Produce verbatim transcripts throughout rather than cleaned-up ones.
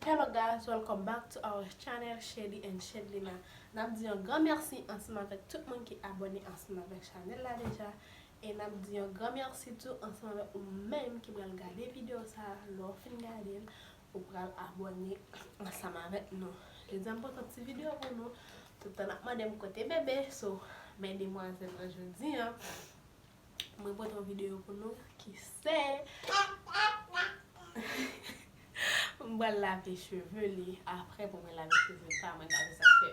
Hello guys, welcome back to our channel, Shelly and Shedlina. N ap di yon gran mèsi ansanm avèk tout moun ki abòne ansanm avèk chanèl la deja. E n ap di yon gran mèsi tou ansanm avèk ou menm ki pral gade videyo sa a. Lè w fin gade l, ou pral abòne ansanm avèk nou. Jodi a m pote yon ti videyo pou nou. Tout tan n ap mande m kote bebe, so, men demwazèl nan jodi a. Mwen pote yon videyo pou nou ki se m pral lave cheve li. Apre pou mwen lave cheve pa mwen, gade sa fè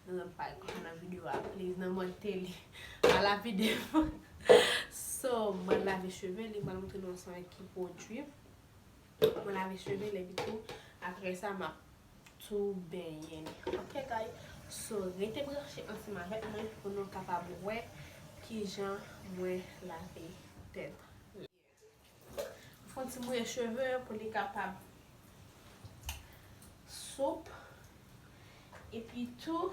nan zòn pa konsa nan videyo a, please, nan mòd tele. Pa lave devan. So, mwen lave cheve li, mwen montre nou ansanm ki pwodui. Mwen lave cheve li epi tou, apre sa, m ap tou benyen li. Ok, guys? So, rete branche ansanm avèk mwen pou nou kapab wè kijan mwen lave tèt li. Fè yon ti mouye cheve pou li kapab soup. Epi tou,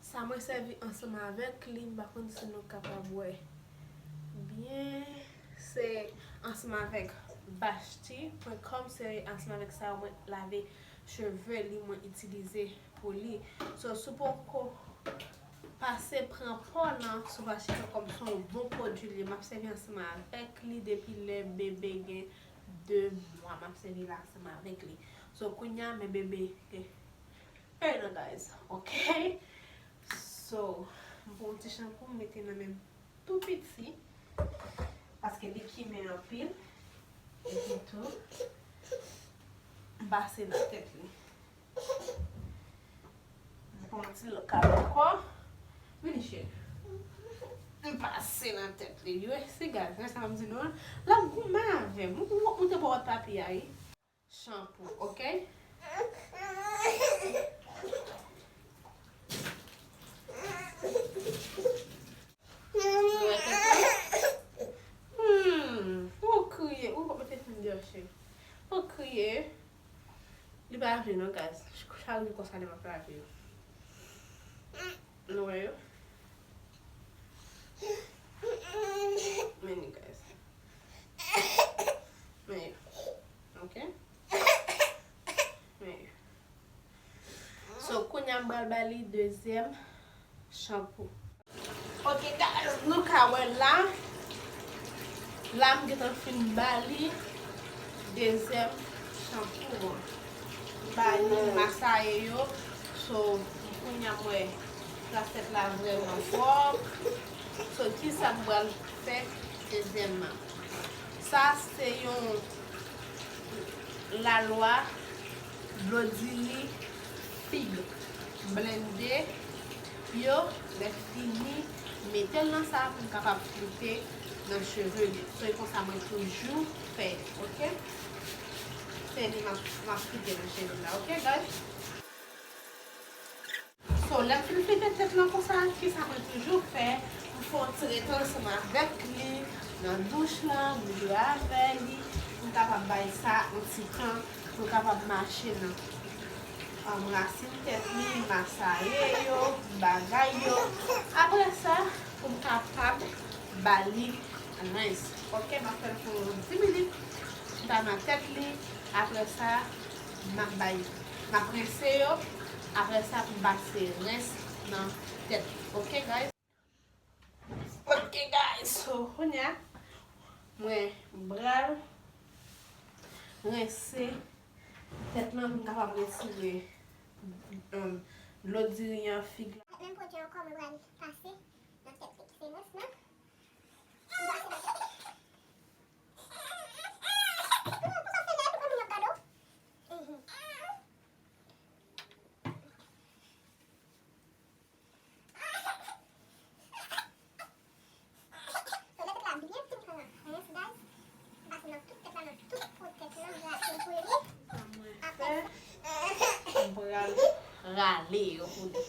sa mwen sèvi ansanm avèk li, m pa konn si nou kapab wè byen, se ansanm avèk bashti pwen kòm, se ansanm avèk sa mwen lave cheve li, mwen itilize pou li. So, si w poko pase pran pò nan, si w pa chita kòm se yon bon pwodui li ye, m ap sèvi ansanm avèk li depi lè bebe gen de mwa, m ap sèvi l ansanm avèk li. So, kounye a, men bebe gen un an, guys, ok? So, m pran yon ti chanpou, m mete nan men m tou piti, paske li kimen anpil, epi tou, m pase nan tèt li. M pran yon ti lokal ankò. Vini, cheri. M pase nan tèt li. Wi, se gaz, men sa m di nou an. L ap goumen avè m. Ou, ou, ou te bò wòt papi a, wi. Chanpou, ok? Hmm, ou kriye, ou pap mete fim deyò, cheri. Ou kriye. Li pa vle non, guys. Chak jou konsa li m ap lave yo. Nou wè yo? Men li, guys. Men yo. Ok? Men yo. So, kounye a m pral ba li dezyèm chanpou. Ok, guys, nou ka wè la. La, m gentan fin ba li dezyèm chanpou an. M ba li masaye yo. So, kounye a m wè plas tèt la vrèman pwòp. So, kisa m pral fè dezyèmman? Sa se yon lalwa dlo diri fig. Blende yo, lè fini, mete l nan sa pou m kapab fwote nan cheve li. Se konsa mwen toujou fè, ok? Se li m ap, m ap fwote nan cheve la, ok, guys? So, lè m fin fete tèt lan konsa, kisa mwen toujou fè? M fè yon ti rete ansanm avèk li nan douch lan, m jwe avè li, m kapab bay sa yon ti tan pou l kapab mache nan, um, rasin tèt li, masaye yo, bagay yo. Apre sa, pou m kapab ba li rens. Ok, m ap fè l pou dis minit, m ta nan tèt li. Apre sa, m ap bay, m ap rense yo. Apre sa, pou m pase rens nan tèt li. Ok, guys? Ok, guys, so, kounye a, mwen pral rense tèt lan pou m kapab retire, um, dlo diri an, fig la. Menm pwodui ankò, mwen pral pase nan tèt li, ki se rens lan. Mwen pase nan tèt li. Pou sa fè lè, pou moun yo gade w. Mhm. So, lè tèt la byen fin pran rens, guys, m pase nan tout tèt la, nan tout po tèt la, m rase l pou li. Apre sa, m pral rale yo pou li.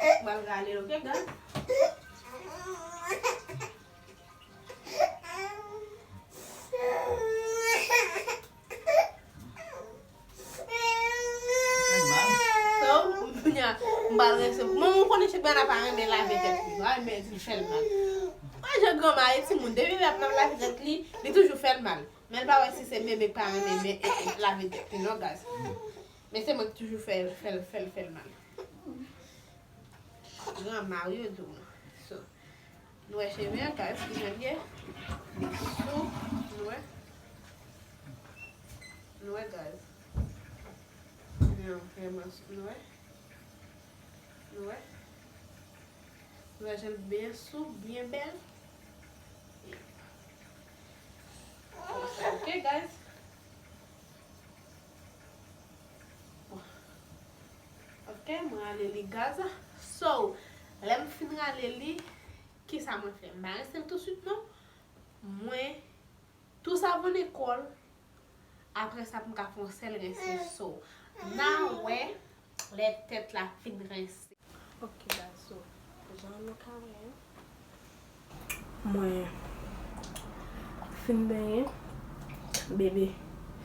M pral rale l, ok, guys? So, kounye a, m pral rense. Manman, ou konnen cheve a pa renmen lave tèt li. Mwen renmen di l fè l mal. Mwen jan granma e timoun, depi l ap lave tèt li, li toujou fè l mal. Men l pa wè si se bebe k pa renmen men, eh, eh, lave tèt li non, guys. Men se mwen ki toujou fè l, fè l, fè l, fè l mal. Granma wi yo di w. So, nou wè cheve an, guys, ki jan l ye. Li soup, nou wè. Nou wè, guys. Li vrèman soup, nou wè. Nou wè. Nou wè jan l byen soup, byen bèl. Konsa, ok, guys. Ok, mwen rale li, guys. So, lè m fin rale li, kisa mwen fè? M pa rense l tousuit non. Mwen tou savone kò l. Apre sa, pou m ka fè yon sèl rense. So, n a wè lè tèt la fin rense. Ok, guys, so, jan nou ka wè, mwen fin benyen, bebe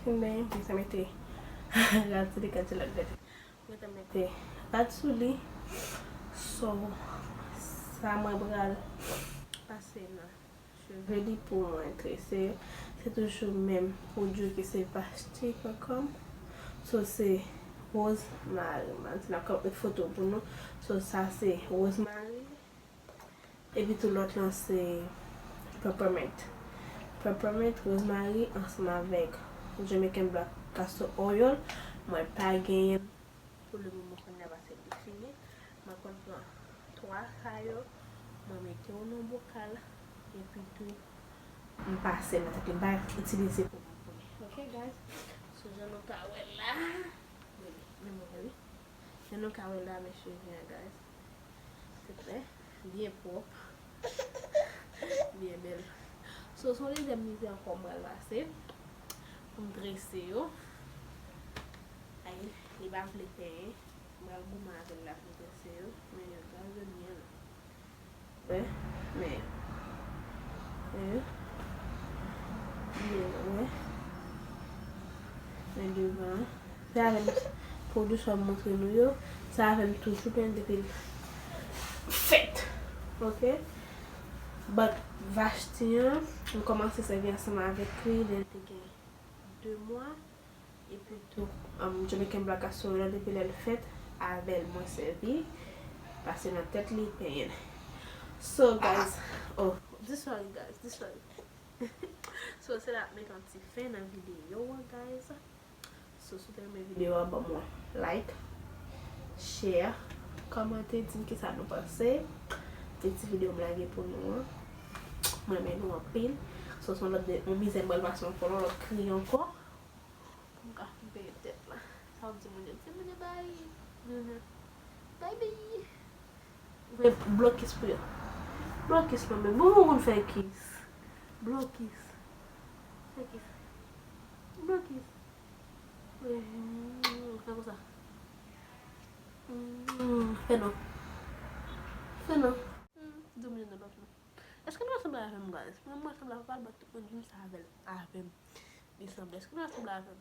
fin benyen, mwen te mete rad sou li, gade lòt gade. Mwen te mete rad sou li. So, sa mwen pral pase nan cheve li pou mwen trese. Se toujou menm pwodui ki se Vashti point com. So, se Rosemary. M a di n ap ka met foto pou nou. So, sa se Rosemary. Epi tou lòt lan se Peppermint. Peppermint, Rosemary, ansanm avèk Jamaican Black Castor Oil. Mwen pa genyen pou le moman kounye a paske li fini. Mwen konn pran twa sa yo, mwen mete yo nan bokal, epi tou m pase nan tèt li, m pa itilize pou mwen. Ok, guys? So, jan nou ka wè la, men mwen wi. Jan nou ka wè la, men cheve an, guys. Se trè byen pwòp. Byen bèl. So, se yon lezè mizè ankò m pral pase pou m trese yo. Ay, li pa vle penyen. M pral goumen avè l la pou m trese yo. Men yo gaze byen la. Wè, men yo. Byen, wè. Men devan. Se avè m pou dous m montre nou yo. Se avè m toujou penyen depi l fèt. Ok? But Vashti an, m kòmanse sèvi ansanm avèk li lè l te gen de mwa. Epi tou, um, Jamaican Black Castor Oil depi lè l fèt, avè l mwen sèvi. Pase nan tèt li, penyen l. So, guys, oh, this sorry, guys, this sorry. So, se la ap met yon ti fen nan videyo an, guys. So, si w te renmen videyo a, ban m yon like, share, kòmante, di m kisa nou panse de ti videyo m lage pou nou an. Mwen renmen nou anpil. So, se yon lòt de, yon mizè m pral pase ankò, yon lòt kri ankò. Pou m ka fin penyen tèt la. Sa w ap di moun yo? Di moun yo bye. Bye bye. Vre blokis pou yo. Blokis non, men bon moun konn fè kis. Blokis. Fè kis. Blokis. Fè konsa. Fè non. Fè non. Di moun yo nan blokis non. Èske nou ansanm avè m, guys? Mwen, mwen ansanm avè m, tout moun di m sa avè l, avè m. Li sanble. Èske nou ansanm avè m?